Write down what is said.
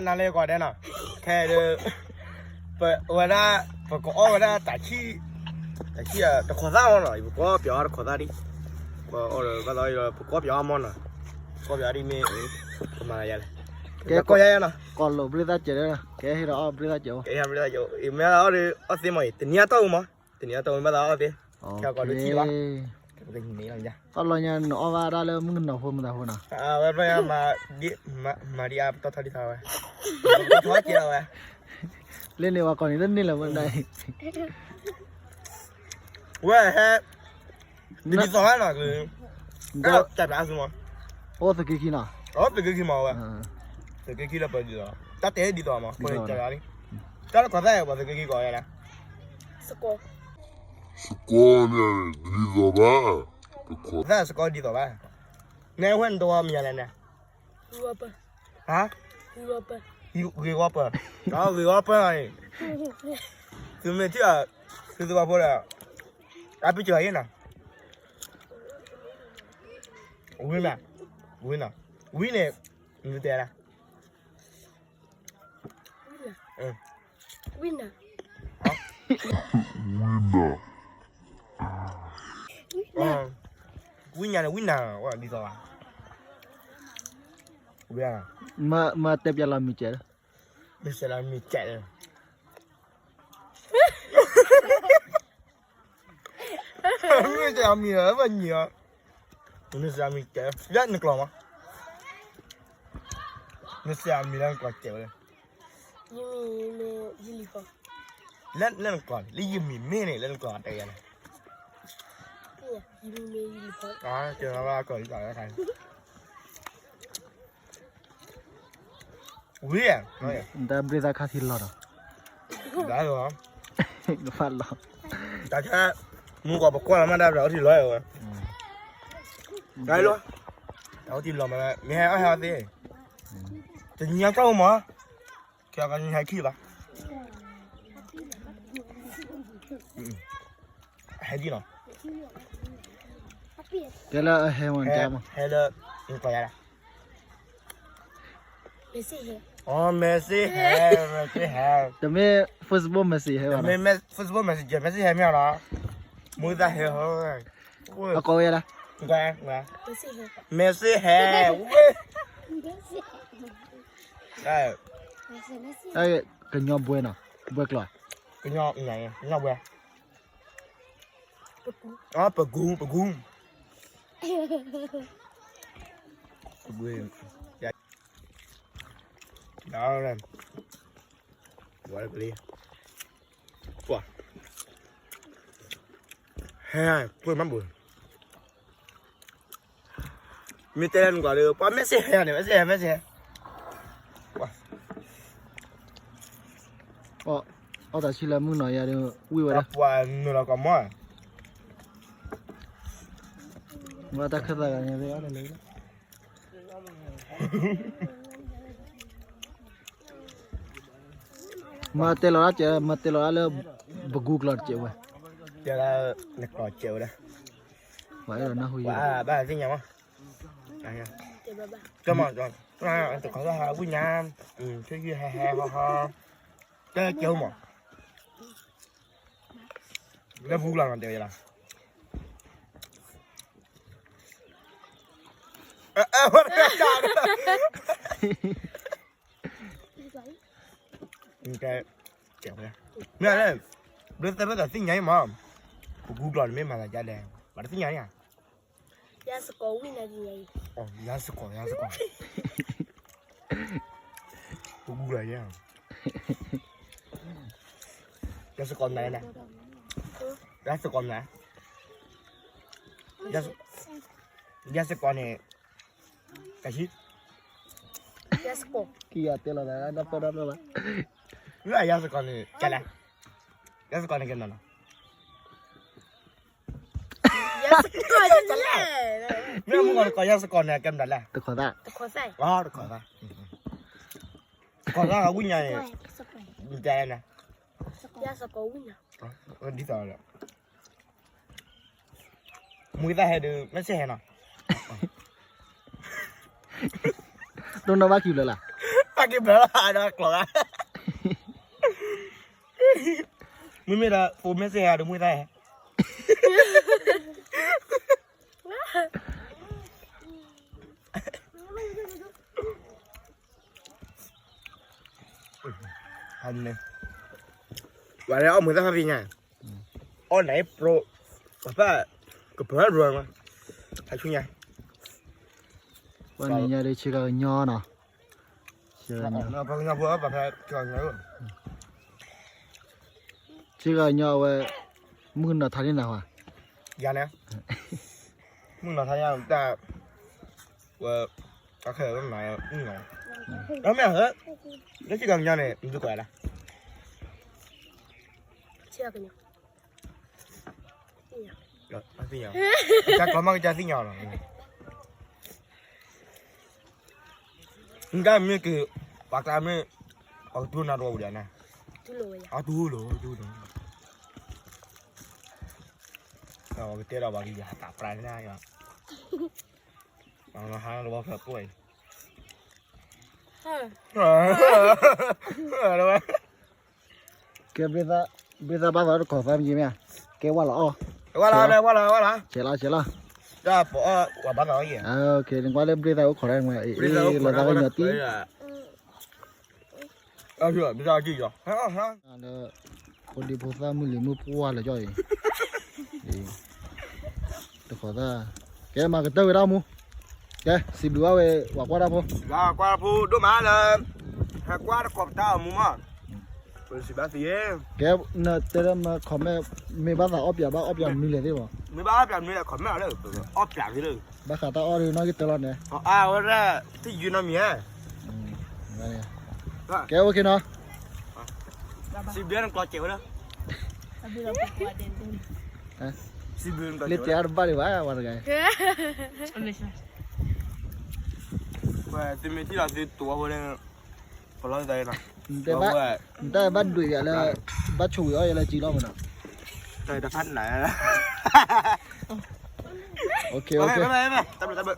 နၤလၢယကိးဒဲးနီၤ, ခဲဒုး ပဝဲဒၣ် ပကအီၣ်ဝဲဒၣ်တၢ်ဆံၣ်, တၢ်ဆံၣ်တခိးသၣ်မီၤနီၤ, ပကအီၣ်ပၠီအီၣ်တခိးသၣ်ဒံး, ပအီၣ်ဒီးဘၣ်သီဒီး ပကအီၣ်ပၠီအီၣ်မီၤနီၤ, ပကအီၣ်ပၠီအီၣ်ဒ်မ့ၢ် ကမၤယၤလဲၣ်, ကဲကီၢ်ယါယါနီၤ, ကီၢ်လိာ်ဘျ့သၣ်စဲးဒီး ကဲဟ့ၣ်ဒီးအီၣ်ဘျ့သၣ်စဲးအိၣ်, မ့ၢ်အီၣ်ဒီး အီၣ်သ့မီၤအံၤ တနံၤအတီၢ်မီၤ, တနံၤအတီၢ်မီၤဘၣ်သးအီၣ်သ့, ခဲကီးဒုးထံၣ်လီၤ, အီၣ်လီၤညါနအီၣ်ဘၣ်ဒၣ်လၢမုၢ်ကနီၤဖိမတၤဖိနီၤ, ဝဲ မၤဒံးအါပတီၢ်ထီၣ်ဒံးသးဝဲ, ပတီၢ်ထီၣ်ကဲလီၤဝဲ, လၢန့ၣ်ဝဲကိးန့ၣ်တန့ၢ်လၢၤမနၤအံၤ, ဝဲဟဲ, ဒ်သိးဘၣ်နီၤ, တၢ်ပျးအါစုမီၤ, အိၣ်သုးက့ခံနီၤ, အိၣ်သုးက့ခံမီၤဝဲ, သုးက့ခံလၢပဒ်သိး, တၢ်တဲဒ်သိးမီၤ, တၢ်တခိးသၣ်ပှၤသုးက့ခံကိးယါလဲၣ်, စကိး, စကိးန့ၣ်ဒ်သိးဘၣ်, တခိးသၣ်စကိးဒ်သိးဘၣ်, နဲဝဲနတဝီမံၤယါလဲၣ်န့ၣ် ဟါ, ဂ့ၤဝီပၢၢ်, ဂ့ၤဝီပၢၢ်အံၤ, သုမ့ၢ်ထံၣ်အီၤ, သုသုဘၣ်ဖိဒီး, အပ့ၤစၢၤအံၤနီၤ, ဝံၤမး, ဝံၤနီၤ, ဝံၤန့ၣ်, နတဲဒၣ်, ဝံၤနၤ, ဝံၤနၤ, ဝံၤညါန့ၣ် ဝံၤနၤ, ဒ်သိးဘၣ်, မ့ၢ်တဲပျးလီၤမံၤစဲး, မ့ၢ်စဲးလီၤမံၤစဲး, မ့ၢ်တဲအမံၤလီၤ ဘၣ်ညီအီၤ, မ့ၢ်စဲးလီၤမံၤစဲး, လၢနကျိာ်မး, မ့ၢ်စဲးလီၤမံၤလၢနကျိာ်စဲးဝဲလဲၣ်, ယမံၤမ့ၢ်ယလံၤဖီ, လၢနကျိာ် လၢယမံၤမ့ၢ်န့ၣ် လၢနကျိာ်တဲယၤလဲၣ်, ယမံၤမ့ၢ်ယလံၤဖီ, ဝံၤ, တၢ်ဘျ့သၣ်ခါထံလီၤဒီး, ဘၣ်လီၤ, တၢ်ဆါ, မူကီၢ်ပကွၢ်လီၤမး တၢ်ဘျၢထံလီၤဝဲ, တၢ်လီၤ, တၢ်ထံလီၤမး မ့ၢ်ဟဲအီၣ်ဟဲအီၣ်သ့, တညီကျိာ်မး, ကဲကညီဟဲခံဘၣ်, ဟဲဒ်နီၤ, ကဲလၢအဟဲမး, ဟဲလၢ, နကျိာ်ယၤလၢ message ဟဲ, message ဟဲ, တမ့ၢ် Facebook message ဟဲဘၣ်, တမ့ၢ် Facebook messenger message ဟဲမ့ၢ်လီၤ, မူသးဟဲဟီ, အကိးဝဲယၤလၢ, message ဟဲ, ဝဲ, ကညီဘှဲနီၤ, ဘှဲကျိာ်, ကညီဘှဲ ပကူ, ပကူ, ပကူ, ပကူ, ဝဲကလံ, ဟဲ, ကွၢ်မၤဘူၣ်, မ့ၢ်တဲလၢနကွၢ်ဒီး ပှၤ message ဟဲန့ၣ် message ဟဲ message ဟဲ, အီၣ်တၢ်ဆံလၢမုၢ်နီၤယၤဒီး ဝံၣ်ဝဲဒၣ်, ပှၤနုာ်လီၤကီၢ်မီၢ်, ဝဲတၢ်ခၢၣ်သးဂၤန့ၣ် မၤတဲလီၤဒၣ်ကဲ, မၤတဲလီၤဒၣ်လၢ ပကူကျိာ်တကဲးဝဲ, တဲလၢနကျိာ်ကဲးဝဲဒၣ်, ပှၤအဲၣ်ဒိးနၢ်ဟူယဲ, ဘၣ်သ့ၣ်ညါမး, ကမၣ်, တခီသၣ်ဟးဝံၣ်ညါ, ဆ့ယုၢ်ဟဲဟဲဟီဟီ, တဲကဲးမး, လၢပကူကျိာ်မးတဲဝဲလီၤ. မ့ၢ်လဲၣ်, ဘျၢသဲဖဲတၢ်သ့ၣ်ညါအံၤမး, ပကူကျိာ်န့ၣ်မ့ၢ်မၤသးဒ်လဲၣ်, ပှၤတသ့ၣ်ညါန့ၣ်ဧါ, ယၤစ့ၢ်ကီးဝံၣ်နၤဒ်ညါအံၤ, ယၤစ့ၢ်ကီး, ယၤစ့ၢ်ကီး, ပကူကျိာ်ယၤ, ယၤစ့ၢ်ကီးနၤ, ယၤစ့ၢ်ကီးနၤ, ယၤစ့ၢ်ကီးန့ၣ် ကဆံ, ယၤစ့ၢ်ကီး, ခံဂၤတဲလီၤသးဒီဖျၢၣ်ဒီဖျၢၣ်ဘၣ်, မ့ၢ်ယၤစ့ၢ်ကီးန့ၣ် ကလဲၣ်, ယၤစ့ၢ်ကီးန့ၣ်ကဲနၤနီၤ, ယၤစ့ၢ်ကီး, မ့ၢ်မုၢ်ဂီၤစ့ၢ်ကီး ယၤစ့ၢ်ကီးန့ၣ် ကဲမတၤလဲၣ်, တခီသၣ်, တခီသၣ်, တခီသၣ်, တခီသၣ်ဝံၣ်ညါန့ၣ်, မတၤလဲၣ်, ယၤစ့ၢ်ကီးဝံၣ်ညါ, ဒ်သိးလီၤ မူသၣ်ဟဲဒီး message ဟဲနီၤ, တိၢ်နီၣ်ဘၣ်ခံလၢာ်လၢ်, ပာ်က့ၤဘျီလီၤဒီးကျီၤဂၤ, မ့မ့ၢ်ဒီး ဖိမ့ၢ်စ့ၢ်ဂၤဒီးမုၢ်သၣ်, ဝဲအီၣ်မုၢ်သၣ်ဖးဖံညါ, အီၣ်န့ၣ်ပရိ, ပှၤဘၣ်, ကပၢၢ်ရၢ, ဟးဆူညါ, ပှၤန့ၣ်ညါဒီးဆ့ကၤကညီနီၤ, ဆ့ကၤကညီ, ဆ့ကၤကညီအဝဲ, မုၢ်နီၤထါန့ၣ်နၤဟါ, ယၤန့ၣ်, မုၢ်နီၤထါန့ၣ်တၢ်, ဝဲ, တၢ်ခဲလၢာ်လၢနၤ, မ့ၢ်ဧါ, လၢဆ့ကၤကညီန့ၣ် နသုကွၢ်ဒၣ် ဆ့ကၤကညီ, သ့ၣ်ညါ, တၢ်ကျီမးကစၢ်သ့ၣ်ညါလီၤ, နတၢ်မ့ၢ်က့ၤ, ပှၤကျါမ့ၢ်, ပှၤကတူၢ်နၤတဝီပူၤဒၣ်နၤ, အတူၢ်လိာ်, အတူၢ်လိာ်, ပကတဲဒီးပှၤကယၤသးပြးန့ၣ်, ဟါလၢဝဲဖျၢၣ်ပှဲၤ, ကဲ, ဘျ့သၣ်ဘၣ်သးတခီသးမ့ၢ်မ့ၢ်, ကဲဝဲလီၤအီၣ်, ဝဲလီၤ, ဝဲလီၤ, ဆဲးလီၤ, ဆဲးလီၤ, တၢ်ပအီၣ်ဝဲဘၣ်သးအီၣ်ယဲ, နကွၢ်လၢဘျ့သၣ်အိၣ်ခိးဒၣ်, လီၤသးကညီၤတံၢ် လၢ, ဖိဒံဖိသၣ်မုၢ်လံၤမုၢ်ပှၢ်လၢာ်ကၠီအံၤ, တခီသၣ်, ကဲမၤကတၢၢ်ဝဲဒၣ်မူ, ကဲစံးဘျုးဘၣ်ဝဲ, ပှၤကွၢ်တၢ်ဖိ, ပှၤကွၢ်တၢ်ဖိဒိၣ်မးလၢ, ဟဲကွၢ်တကိးပတၢ်အီၣ်မူမး, ပစံးဘျုးသ့, ကဲနတဲဒၣ်မၤ comment, မ့ၢ်ဘၣ်သးအီၣ်ပၠးဘၣ်အီၣ်ပၠးမနုၤလဲၣ်သ့ၣ်မး, မ့ၢ်ဘၣ်အီၣ်ပၠးမနုၤလဲၣ် comment လၢ, အီၣ်ပၠးသ့လၢ, ဘၣ်ဃးတၢ်အီၣ်ဒ်နီၣ်ဂံၢ်တၢလီၤန့ၣ်, အဝဲဒၣ်, တယုၢ်နီတမံၤဧါ ကဲ OK နီၤ, စံးဘျုးနကျိၤစဲးဝဲလၢ, စံးဘျုးနကျိၤစဲးဝဲလၢ, လၢတဲအါတဘၣ်ဒံးဘၣ် ဝဲတဂၤ, သုမ့ၢ်ထံၣ်လီၤသုတိၤဝဲဖိန့ၣ်, ပလီၤသးနီၤ, နတၢ်ဘၣ်ဒွးယၤလၢ, ဘၣ်ဆိၣ်ဂ့ၤအီၣ်ယၤလၢကံလီၤမးနီၤ, တဖၣ်နၤ, OK OK, တၢ်ဘျုးတၢ်ဘျုး